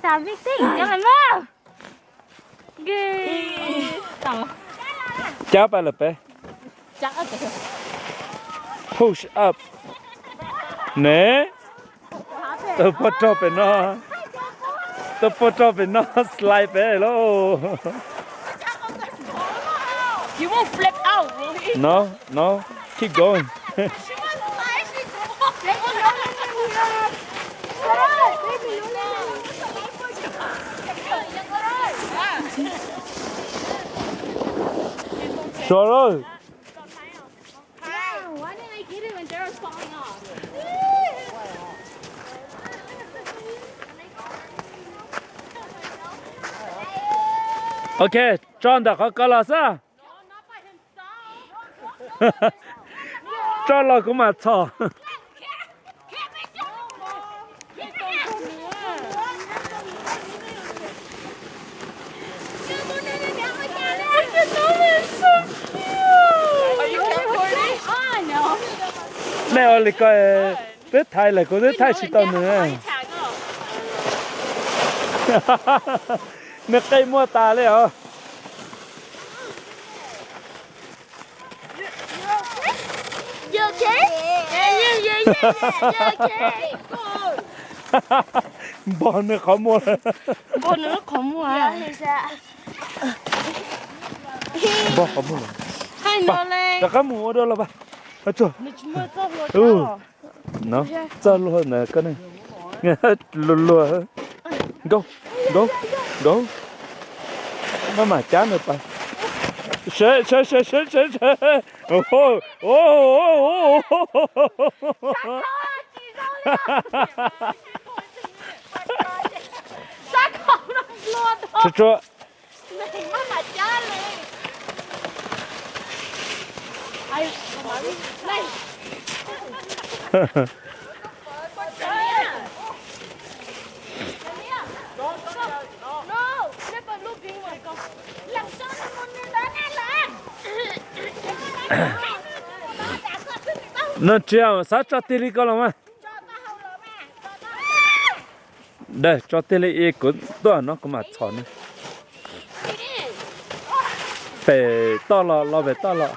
It's a big thing. Cab pas lawm peb. Push up. Ne, tus pog rog pem no, tus pog rog pem no slide pem lauj. You won't flip out, will he? No, no, keep going. Sua lauj. Yeah, why didn't I get it when they were falling off? Ok, tso ntawm qhov ko los xwb. Tso los kuv mam txhom. Nej ua li ko, twb thaiv lawm kuv twb thaij tsis tau nws. Nws qe muag tas li os. You okay? Yeah, yeah, yeah, yeah, yeah. You okay? Npog nws qhov muag. Npog nws lub qhov muag. Npog qhov muag. Rov qab mus ua dua los pas. Txawj luag ntawd koj ne. Luag luag. Nkaug, nkaug, nkaug. Maj mam cab nws pas. Sawv, sawv, sawv, sawv, sawv, sawv. Tsuag tsuag. No tsis xav tso tig li ko los mas. Dawm, tso tig li kuv tuaj no kuv mam txhom ne. Pem toj los, los pem toj los.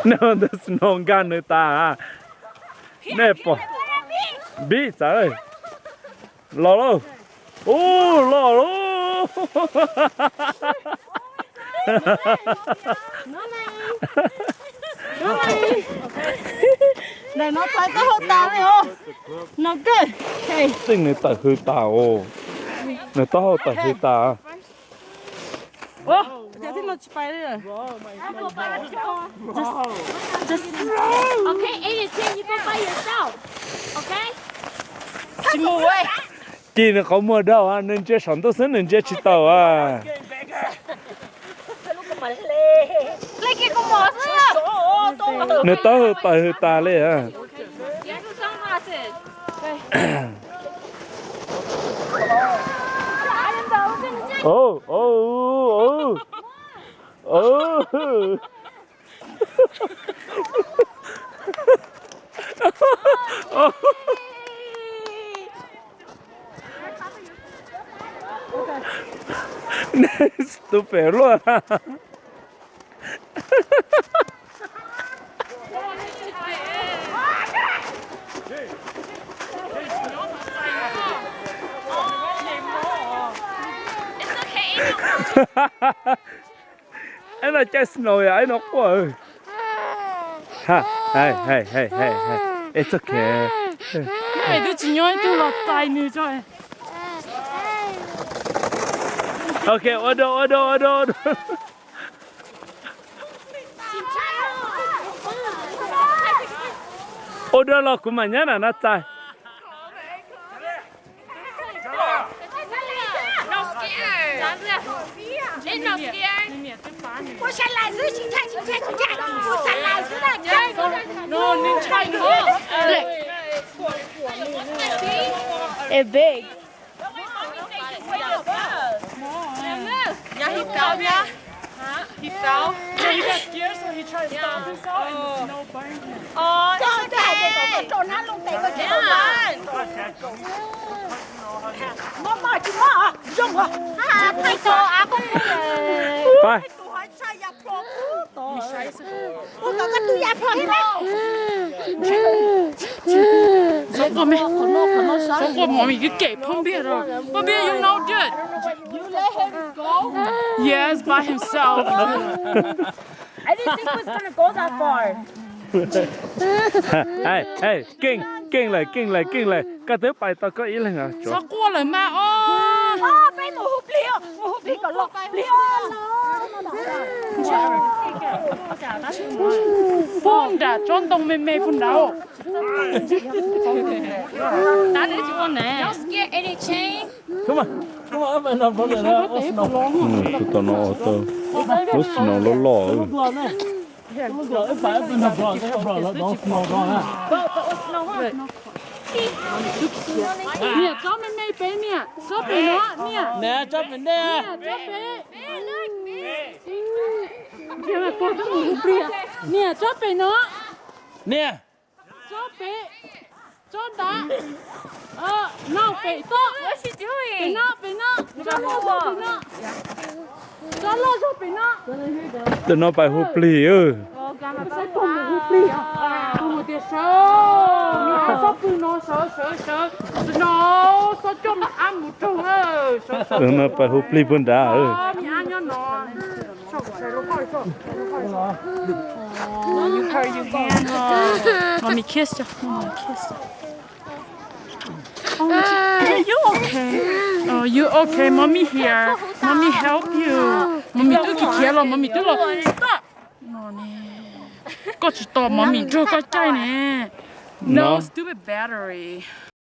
Nej ua ntawd snow nkag nws tas. Nej pom, npib txawv. Los lauj. Ub, los lauj. Ntawm no txhais taub hau tas li os. No kawg. Txij nws tawm hws tas os. Nws taub hau tawm hws tas. Okay, Aiden, you go by yourself. Okay? Ci nws qhov muag dau, nws ntsia saum ntuj xwb nws ntsia tsis tau. Nws taub hau tawm hws tas li. Tus pem luaj. Ib no caij snow yom, ib no quaj. It's okay. Twb tsis nyob ib tug los txais nws tso. Ok, ua dua, ua dua, ua dua, ua dua. Ua dua los kuv mam nyab nram no txais. It's big. He fell. He got scared, so he tried to stop himself, and the snow burned him. Oh, it's okay. Come on. Moj moj tsis moj, zoo os. Pais. Xov koj me, xov koj mov mis kib kem phooj npiag rau. Phooj npiag, you know, dude. Yes, by himself. I didn't think he was gonna go that far. Keej, keej lawm, keej lawm, keej lawm. Koj twb pais tau koj ib leeg. Txhob quaj lawm mas os. Peb mus hu plig, mus hu plig kom los plig. Phooj nram tsob ntoo me me phooj nram. Tus tom no tau lub snow loj loj. Niam, tsob me me pem niam, tsob pem no niam. Niam, tsob pem ntej. Niam, tsob pem. Niam, tsob pem no. Niam. Tsob pem, tsob nrad, no pem toj, pem no, pem no, tsob loj zog pem no, tsob loj zog pem no. Tus no pais hu plig. Saib pog mus hu plig, pog mus tias sawv, txhob pw no, sawv sawv sawv, no txhob coj me ab mus raug. Tus no pais hu plig puag nrad. Me ab nyob no. Mommy kiss cho, mommy kiss. Oh, you okay? Oh, you okay? Mommy here. Mommy help you. Mommy twb khiav khiav los, mommy twb los. Stop. No ne. Koj tsis tos mommy nrog koj caij ne. No stupid battery.